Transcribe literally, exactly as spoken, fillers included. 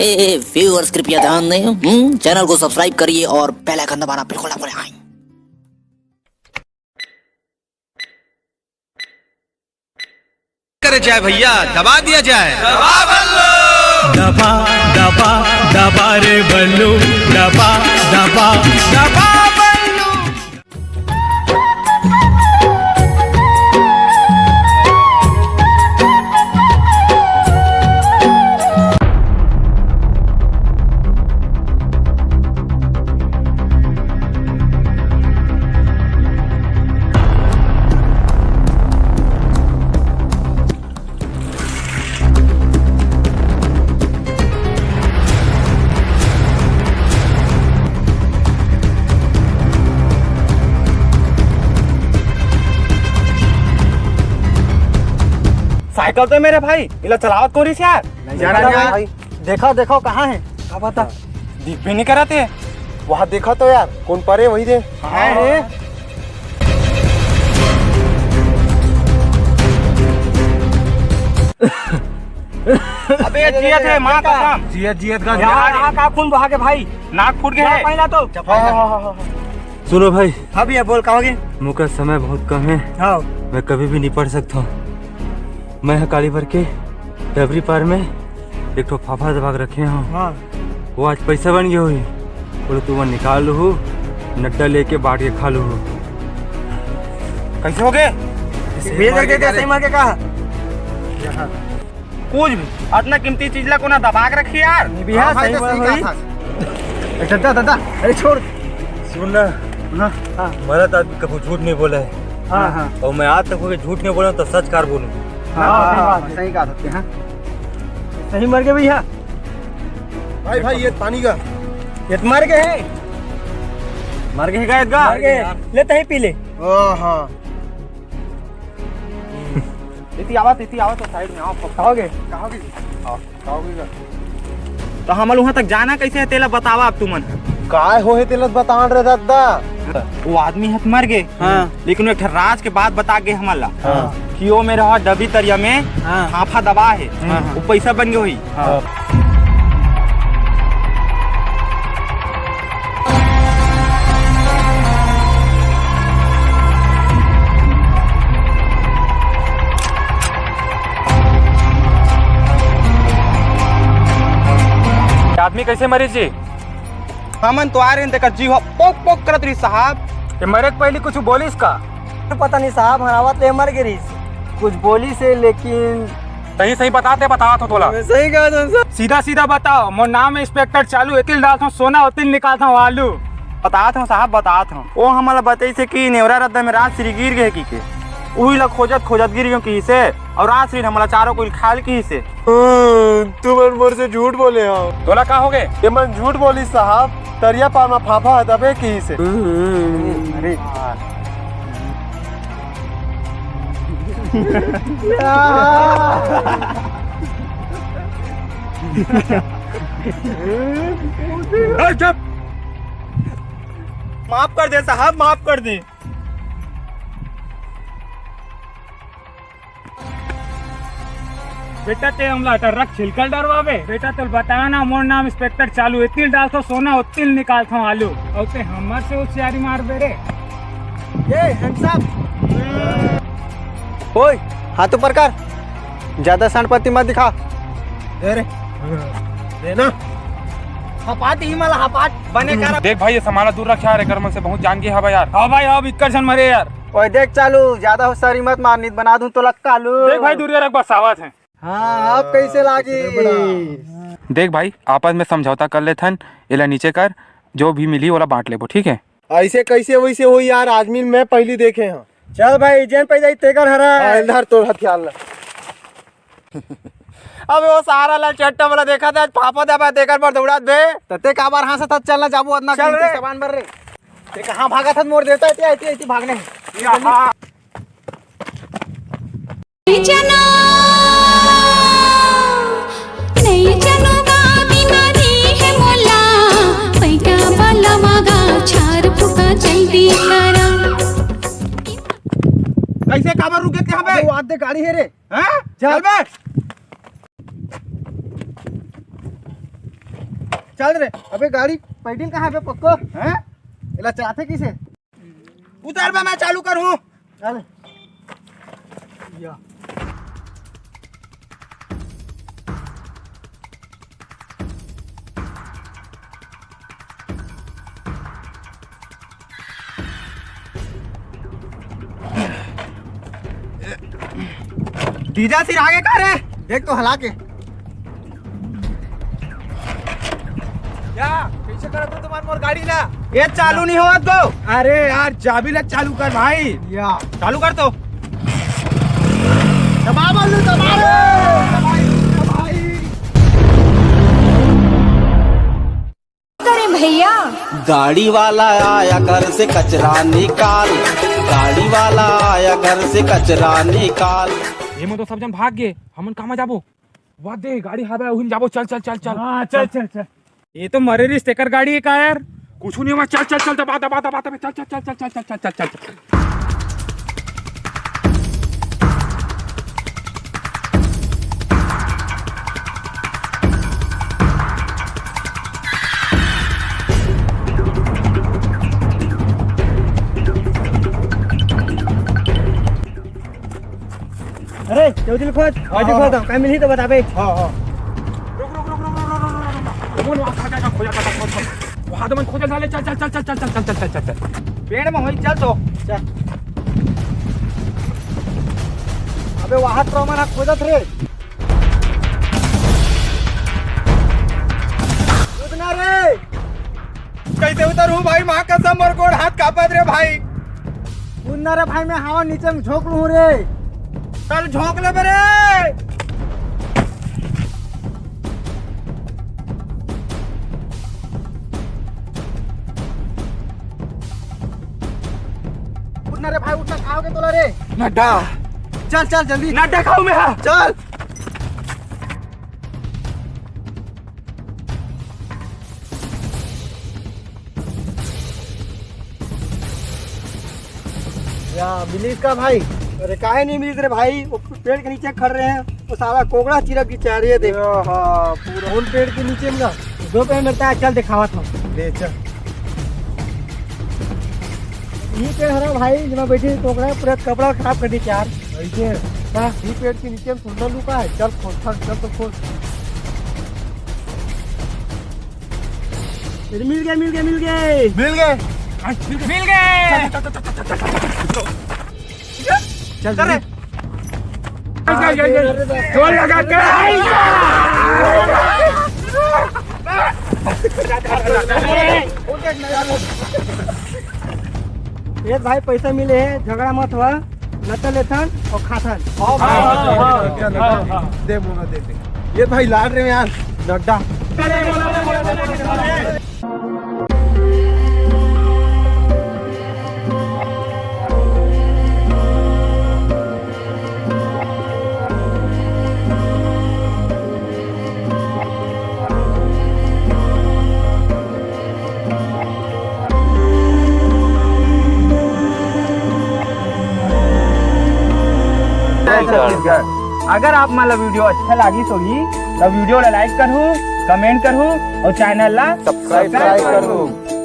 ए, ए, viewers, कृपया ध्यान दें, हम्म, चैनल को सब्सक्राइब करिए और बेल आइकन दबाना बिल्कुल ना भूलें। करे जाए भैया, दबा दिया जाए। दबा, दबा, दबा रे बल्लू, दबा, दबा, दबा बल्लू। साइकिल तो मेरे भाई, इला चलावत कोन रहिस यार? नहीं जाना जानत नहीं यार। भाई। देखो, देखो, कहाँ है? का पता? दिख भी नहीं करत हे। वहाँ देखा तो यार, कोन परे वही दे। हाँ रे। अबे जियत हे, माँ कसम। जियत, जियत का यार, यहाँ का खून बहा के भाई? नाक फूट गया है। पहला तो। हाँ, हाँ, हाँ, हाँ। सुनो भाई। हाँ भैया, बोल, का होगे? मोका समय बहुत कम है। हाँ। मैं कभी भी निपट सकता हूँ। मैं ह काली भर के डबरी पार में एक ठो फाफा दबा के रखे हूँ। हाँ। वो आज पैसा बन गया होही। बोले, "तू मन निकाल लूहू, नड्डा लेके बांट के खा लूहू।" कैसे होगे? बेल करके कैसे मार के कहा? कुछ भी, अतना कीमती चीज ला कोना दबा के रखी यार। नहीं भैया, हाँ भाई, सही तो बोल सही रही। कहा था। ए, दादा, दादा, अरे छोड़। सुन ना, हाँ, हाँ। मरत आदमी कभी झूठ नहीं बोला है। हाँ, हाँ। और मैं आज तक कोई झूठ नहीं बोला, तो सच कार बोलूँ। हाँ, हाँ, सही हाँ, बात है। सही कहा सकते हैं। सही मर गए भैया। भाई, भाई, ये पानी का। ये तो मर गए हैं। मर गए हैं, मर गए। ले, तही पी ले। हाँ, हाँ। इति आवा, इति आवा, तो साइड में आओ। कहोगे? कहोगे? आओ, कहोगे का? तो हमन उहाँ तक जाना कैसे है, तेला बतावा अब तुमन। काय होहे तेला बतान रे दद्दा? वो आदमी ह त मर गे, हाँ। लेकिन वो एक ठन राज के बात बता गे हमन ला हाँ। कि वो मेरे ह डबरी तरिया में हाँ। हाफा दबा हे, हाँ, हाँ। वो पैसा बन गे होही। हाँ। आदमी कैसे मरिस जी? हमन तो आ रहे हैं, तेकर जीव ह पोक पोक करत रहिस साहब। ये मरे के पहली कुछ बोलिस का? पता नहीं साहब, हरावत ले मर गे रहिस। कुछ बोलिस हे, लेकिन सही सही बता, ते बतावत हों तोला। मैं सही कहा था सर। सीधा सीधा बताओ, मोर नाम है इंस्पेक्टर चालू, एतिल डालत हों सोना, ओतिल निकालत हों आलू। बतात हों साहब, बतात हों। वो हमला बतइस हे कि नेवरा रद्दा में राजश्री गिर गे हे कहिके। उही ला खोजत खोजत गिर गेंव कहिस हे, अउ राजश्री हमला चारों कोई खाल कहिस हे। तुमन मोर से झूठ बोले हो। तोला का होगे? ये मन झूठ बोलिस साहब, तरिया पार में फाफा ह दबे कहिस हे। अरे यार। ए, चुप! माफ कर दे साहब, माफ कर दे। बेटा, ते हमला टर्रा के छिलका ल डरवाबे? बेटा, तोला बताया ना, मोर नाम इंस्पेक्टर चालू, एतिल डालथों सोना, ओतिल निकालथों आलू, अउ ते हमर से होशियारी मारबे रे। ए, hands up। ओए, हाथ ऊपर कर, ज्यादा सांडपत्ती मत दिखा। दे रे, दे ना। हपाट ही मला हपाट, बने कर। देख भाई, ये सामान ला दूर रख यार, एकर मन से बहुत जान गे हवय यार। हाँ भाई, अब इक्कर झन मरे यार। ओए देख चालू, ज्यादा होशियारी मत मार, नहीं त बना दूं तोला कालू। देख भाई, दूरिया रख, बस आवत हे। हाँ, अब कैसे लागी? देख भाई, आपस में समझौता कर लेथन, एला नीचे कर, जो भी मिली ओला बांट लेबो, ठीक है? ऐसे कैसे वैसे होही यार, आदमी मैं पहली देखे हंव। चल भाई, जेन पै जाही तेकर हरा। हाँ, इधर तोर हथियार ला। अबे वो सारा ला चट्टा वाला देखा था, आज पापा दबा तेकर पर दौड़ात बे। तते काबर हाँसत हस, चल ना जाबो अतना चल कीमती रे। सामान बर रे। ते कहाँ भागत हस मोर देवता, एती, एती, एती भागने। यहाँ। नइ जानो, नइ जानो गा बीमारी हे मोला, पैटा वाला मागा छार फुका जल्दी करा। कैसे काबर रुके कहाँ पे? अबे वो आधे गाड़ी हे रे। हैं? चल। चल बे। चल रे। अबे गाड़ी पैडिल कहाँ है बे पक्को? हैं? एला चलाथे किसे? उतर बे, मैं चालू करहूँ। चल। या। जीजा सिर आगे का रे? देख तो हला के। क्या? कैसे करत हो तुम्हार मोर गाड़ी ला? ये चालू नहीं होत तो। अरे यार, चाबी ला चालू कर भाई। या। चालू कर तो। दबा बल्लू, दबा रे। करें भैया। गाड़ी वाला आया घर से कचरा निकाल, गाड़ी वाला आया घर से कचरा निकाल। ये मन तो सब जन भाग गे, हमन कहाँ जाबो? वाह दे, गाड़ी हावे, उहिम जाबो। चल, चल, चल, चल। हाँ, चल, चल, चल। ये तो मरे रिस तेकर गाड़ी है का यार? कुछ नहीं हुआ, चल, चल, चल, दबा, दबा, दबा, दबा, चल, चल, चल। अरे, चौधरी खोज, हाँ, बाजू हाँ, खोज, हाँ। काम मिलही तो बताबे। हाँ, हाँ। रुक, रुक, रुक, रुक। वो वहाँ खा जाएगा, खो जाता था, खोज, खोज। वहाँ तो मन खोजल साले, चल, चल, चल। पेड़ में होई, चल तो। चल। अबे, वहाँ तो मन खोजत रे। कूदना रे। कैसे उतरहूँ भाई, माँ कसम, मोर गोड़ हाथ कांपत रे भाई। कूदना रे भाई, मैं हवा नीचे में झोंक लूँ रे। चल झोंक ले बे रे। उठना रे भाई, उठना, खाओगे तोला रे। नड्डा। चल, चल, जल्दी। नड्डा खाऊं मैं, हाँ। चल। या, मिलिस का भाई? अरे, काहे नहीं मिलिस रे भाई? वो पेड़ के नीचे खड़ रहे हैं, वो साला कोकड़ा चिरक के चाह रहे थे। हाँ, पूरा। कौन पेड़ के नीचे में ना? दो पेड़ मिलता है, चल दिखावा था। ले चल। ये पेड़ हरा भाई, जब बैठे कोकड़ा पूरा कपड़ा खराब कर दी यार। ऐसे? हाँ। ये पेड़ के नीचे में सुंदर लुका है, चल खोल, चल, चल तो खोल। अरे मिल गए, मिल गए, मिल गए। मिल गए। मिल गए। चल, चल रे। चल, चल, चल, चल। जोर लगा के। ये भाई पैसा मिले है, झगड़ा मत हुआ। लता लेथन और खाथन। हाँ, हाँ, हाँ, हाँ, हाँ, हाँ। दे, मोला दे, दे। ये भाई लाड रहे हैं यार, नड्डा। जय छत्तीसगढ़। अगर आप मन ला वीडियो अच्छा लागिस होही, त वीडियो ला like करहू, comment करहू और चैनल ला subscribe करहू।